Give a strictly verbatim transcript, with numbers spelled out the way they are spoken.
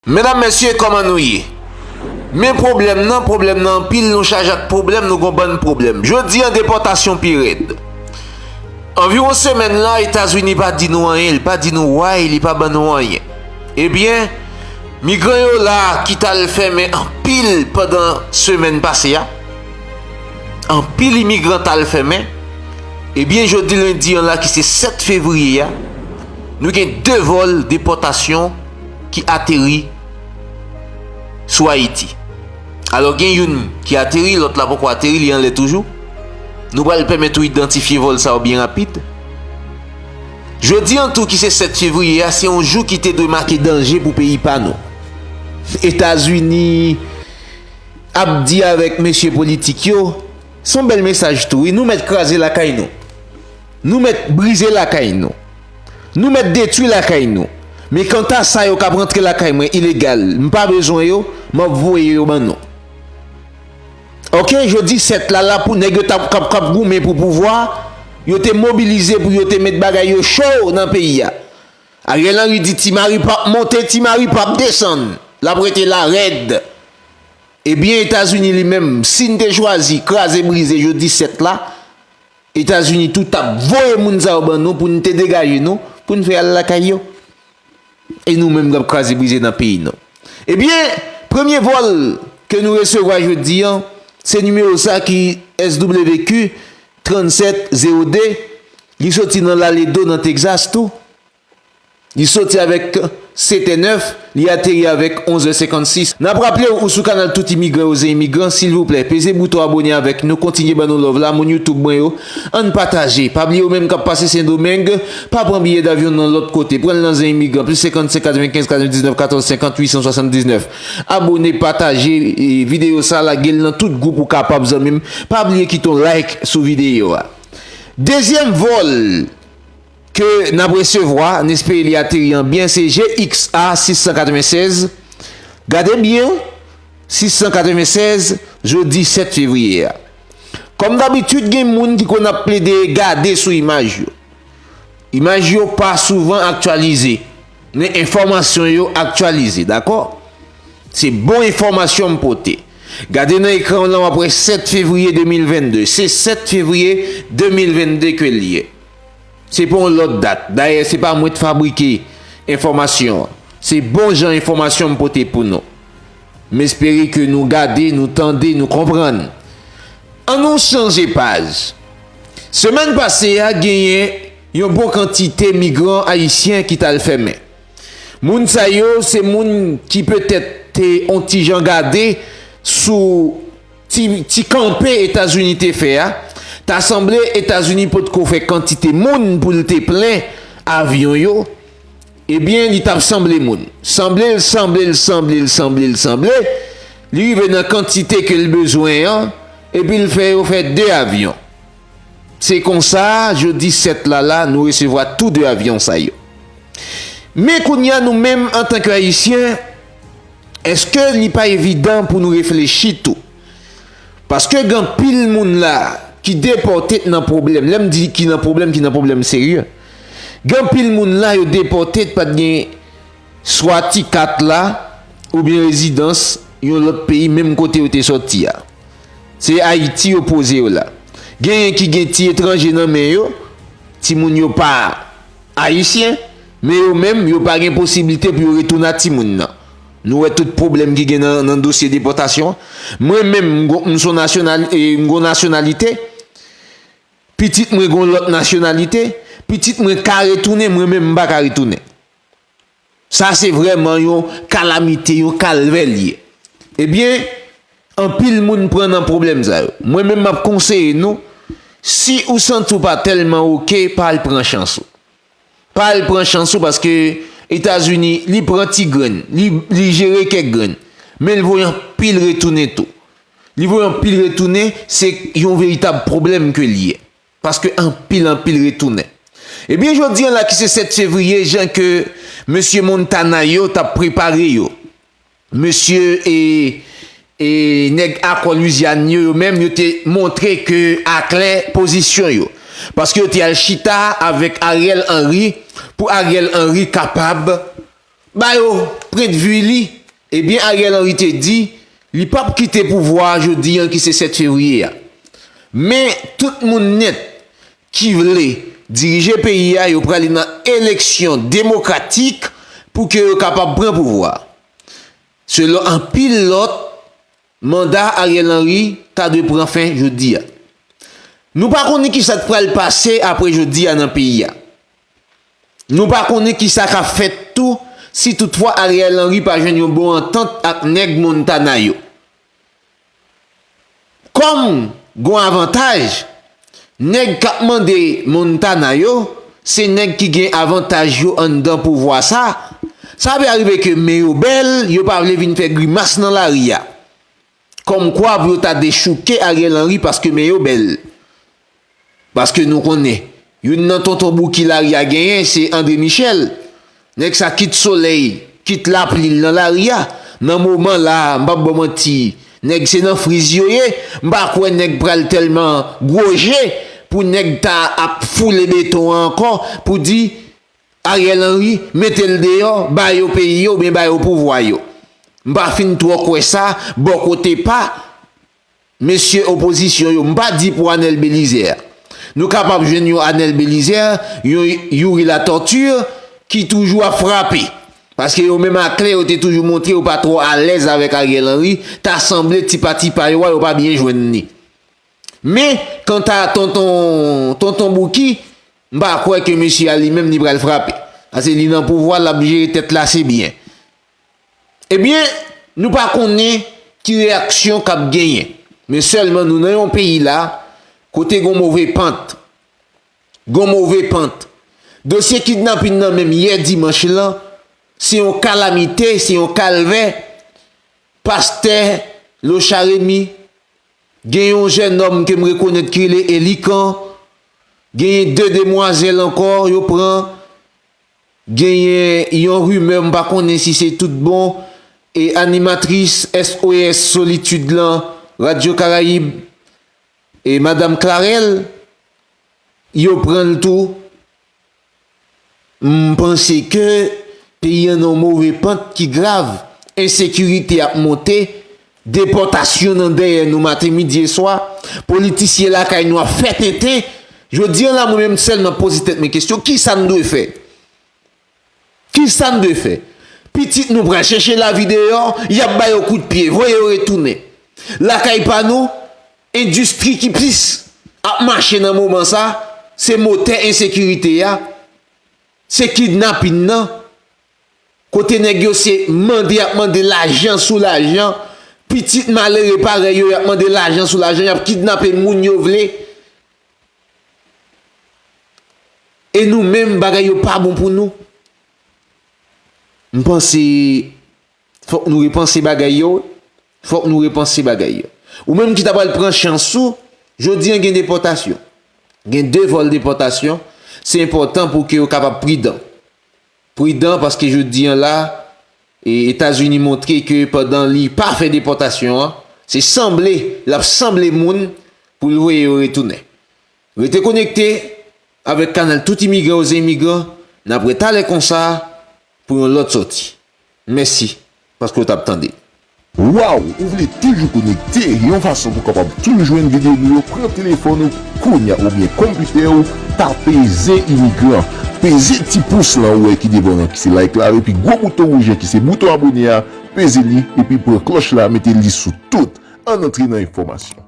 Medam, mesye, kòman nou ye? Men pwoblèm nan, pwoblèm nan anpil, nou chaje ak pwoblèm, nou gon bann pwoblèm. Jodi an, depòtasyon pi rèd. Anviwon semèn la, Etazini pa di nou anyen, li pa di nou why, li pa ban nou anyen. Ebyen, migran yo la ki t al fèmen anpil pandan semèn pase a, anpil imigran t al fèmen. Ebyen, jodi lendi an la, ki se sèt fevriye a, nou gen de vòl depòtasyon ki ateri sou Ayiti. Alò, gen youn ki ateri, lòt la poko ateri, li anlè toujou. Nou pral pèmèt ou idantifye vòl sa yo byen rapid. Jodi an tou, ki se sèt fevriye a, se yon jou ki te dwe make danje pou peyi pa nou. Etazini ap di avèk mesye politik yo, se yon bèl mesaj tou, wi, nou mèt kraze lakay nou. Nou mèt brize lakay nou. Nou mèt detwi lakay nou. Men kanta sa yo k ap rantre lakay mwen ilegal, m pa bezwen yo, m ap voye yo ban nou. Oke, jodi sèt la, la pou nèg yo t ap, k ap, k ap goumen pou pouvwa, yo te mobilize pou yo te met bagay yo cho nan peyi a. Ariel Henry di Ti Mari p ap monte, Ti Mari p ap desann. L ap rete la rèd. Ebyen, Etazini li menm, si n te chwazi kraze brize jodi sèt la, Etazini tou t ap voye moun sa yo ban nou pou n te degaje nou, pou n fè al lakay yo. E nou menm k ap kraze brize nan peyi nou. Ebyen, premye vòl ke nou resevwa jodi an, se nimewo sa ki S W Q trannsèt zewo de, li soti nan Laredo nan Texas tou. Li soti avèk sèt è nèf, li ateri avèk onz è senkannsis. N ap raple w, ou sou kanal Tout Imigran Oze Imigran, silvouplè, peze bouton abone avèk nou, kontinye ban nou love la, moun YouTube mwen yo, ann pataje. Pa bliye ou menm k ap pase Sendomeng, pa pran biyè davyon nan lòt kote, pran l nan Zen Imigran, plis senkannsenk, katrevenkenz, katrevendiznèf, katòz, senkant, uit san swasanndiznèf. Abone, pataje, e, videyo sa, lage l nan tout gwoup ou kapab, zanmi m. Pa bliye kite yon like sou videyo a. Dezyèm vòl ke n ap resevwa, n espere li ateri an byen, se G X A sis san katrevennsèz. Gade byen, sis san katrevennsèz, jodi sèt fevriye a. Kòm dabitid, gen moun ki konn ap plede gade sou imaj yo. Imaj yo pa souvan aktyalize, men enfòmasyon yo aktyalize, dakò? Se bon enfòmasyon m pote. Gade nan ekran w lan, w ap wè sèt fevriye de mil vennde. Se sèt fevriye de mil vennde ke l ye. Se pa yon lòt dat. Dayè, se pa mwen t fabrike enfòmasyon an. Se bon jan enfòmasyon m pote pou nou. M espere ke nou gade, nou tande, nou konprann. Ann nou chanje paj. Semèn pase a, genyen yon bon kantite migran ayisyen ki t al fèmen. Moun sa yo, se moun ki petèt te on ti jan gade sou ti, ti kanpe Etazini te fè a. Ta sanble Etazini potko fè kantite moun pou l te plen avyon yo. Ebyen, li t ap sanble moun. Sanble l, sanble l, sanble l, sanble l, sanble. Li rive nan kantite ke l bezwen an, epi l fè yo fè de avyon. Se konsa, jodi sèt la, la, nou resevwa tou de avyon sa yo. Men kounye a, nou menm, antanke Ayisyen, èske li pa evidan pou nou reflechi tou? Paske gen anpil moun la ki depòte nan pwoblèm. Lè m di ki nan pwoblèm, ki nan pwoblèm serye. Gen anpil moun la, yo depòte, pa t gen swa ti kat la, oubyen rezidans yon lòt peyi, menm kote yo te sòti a. Se Ayiti yo poze yo la. Genyen ki gen ti etranje nan men yo, timoun yo pa ayisyen, men yo menm, yo pa gen posiblite pou yo retounen ak timoun nan. Nou wè tout pwoblèm ki gen nan, nan dosye depòtasyon. Mwen menm, m gon, m son nasyonal-, e, m gon nasyonalite. Pitit mwen gon lòt nasyonalite. Pitit mwen ka retounen, mwen menm m pa ka retounen. Sa se vrèman yon kalamite, yon kalvè l ye. Ebyen, anpil moun pran nan pwoblèm sa yo. Mwen menm m ap konseye nou, si ou santi w pa tèlman oke, pa al pran chans ou. Pa al pran chans ou paske Etazini, li pran ti grenn, li, li jere kèk grenn. Men l voye anpil retounen tou. Li voye anpil retounen, se yon veritab pwoblèm ke l ye. Paske anpil, anpil retounen. Ebyen, jodi an la ki se sèt fevriye, jan ke mesye Montana yo t ap prepare yo. Mesye e, e nèg Akò Lwizyàn yo, yo menm, yo te montre ke aklè pozisyon yo. Paske yo te al chita avèk Ariel Henry pou Ariel Henry kapab ba yo pwennvi li, ebyen Ariel Henry te di li p ap kite pouvwa a jodi a ki se sèt fevriye a. Men tout moun nèt ki vle dirije peyi a, yo prale nan eleksyon demokratik pou ke yo kapab pran pouvwa a. Selon anpil lòt, manda Ariel Henry ta dwe pran fen jodi a. Nou pa konnen kisa k pral pase apre jodi a nan peyi a. Nou pa konnen kisa k ap fèt tou si toutfwa Ariel Henry pa jwenn yon bon antant ak nèg Montana yo. Kòm gon avantaj, nèg k ap mande Montana yo, se nèg ki gen avantaj yo anndan pouvwa sa. Sa vle rive ke men yo bèl, yo pa vle vin fè grimas nan lari a. Kòmkwa pou yo ta dechouke Ariel Henry paske men yo bèl. Paske nou konnen, youn nan tonton Bouki lari a genyen, se André Michel. Nèg sa kit solèy, kit lapli l nan lari a. Nan moman la a, m p ap ba w manti, nèg se nan friz yo ye. M pa kwè nèg pral tèlman gwo je pou nèg ta ap foule beton an ankò pou di Ariel Henry, mete l deyò, ba yo peyi yo, oubyen ba yo pouvwa yo. M pa fin twò kwè sa, bò kote pa mesye opozisyon yo. M pa di pou Anèl Belizaire. Nou kapab jwenn yon Anèl Belizaire, yon Youri Latortue ki toujou ap frape. Paske yo menm aklè, yo te toujou montre yo pa twò alèz avèk Ariel Henry. Ta sanble ti pati pa yo a, yo pa byen jwenn li. Men, kanta tonton, tonton Bouki, m pa kwè ke mesye a li menm li pral frape. Paske li nan pouvwa, l ap jere tèt la, se byen. Ebyen, nou pa konnen ki reyaksyon k ap genyen. Men sèlman nou nan yon peyi la, kote gon move pant. Gon move pant. Dosye kidnapin nan menm yè dimanch lan, se yon kalamite, se yon kalvè. Pastè Locha Remy, gen yon jènòm ke m rekonèt ki rele Elikan, genyen de demwazèl ankò yo pran, genyen yon rimè, m pa konnen si se tout bon, e animatris S O S Solitude lan, Radyo Karayib, e madanm Clarel, yo pran l tou. M panse ke peyi an nan yon move pant ki grav. Ensekirite ap monte, depòtasyon nan dèyè nou maten, midi e swa, politisyen lakay nou ap fè tenten. Jodi a la, mwen menm sèl m ap poze tèt mwen kesyon, kisa n dwe fè? Kisa n dwe fè? Pitit nou pral chèche lavi deyò, y ap ba yo kout pye, voye yo retounen. Lakay pa nou, endistri ki plis ap mache nan moman sa, se motè ensekirite a, se kidnapin nan. Kote nèg yo se mande, y ap mande lajan sou lajan. Pitit malere parèy yo, y ap mande lajan sou lajan, y ap kidnape moun yo vle. E nou menm, bagay yo pa bon pou nou. M panse fòk nou repanse bagay yo. Fòk nou repanse bagay yo. Ou menm ki ta pral pran chans ou, jodi an gen depòtasyon. Gen de vòl depòtasyon. Se enpòtan pou ke yo kapab pridan. Pridan paske jodi an la, e Etazini montre ke pandan li pa fè depòtasyon an, se sanble, l ap sanble moun pou l voye yo retounen. Rete konekte avèk kanal Tout Imigran Oze Imigran, n ap retalè konsa pou yon lòt sòti. Mèsi paske w t ap tande. Waw, ou vle toujou konekte yon fason pou w kapab toujou jwenn videyo nou yo? Pran telefòn ou kounya oubyen konpitè w, tape Zen Imigran. Peze ti pous lan ou wè ki devan nan ki se like la, epi gwo bouton wouj an ki se bouton abone a, peze li, epi pran klòch la, mete li sou tout. Ann antre nan enfòmasyon.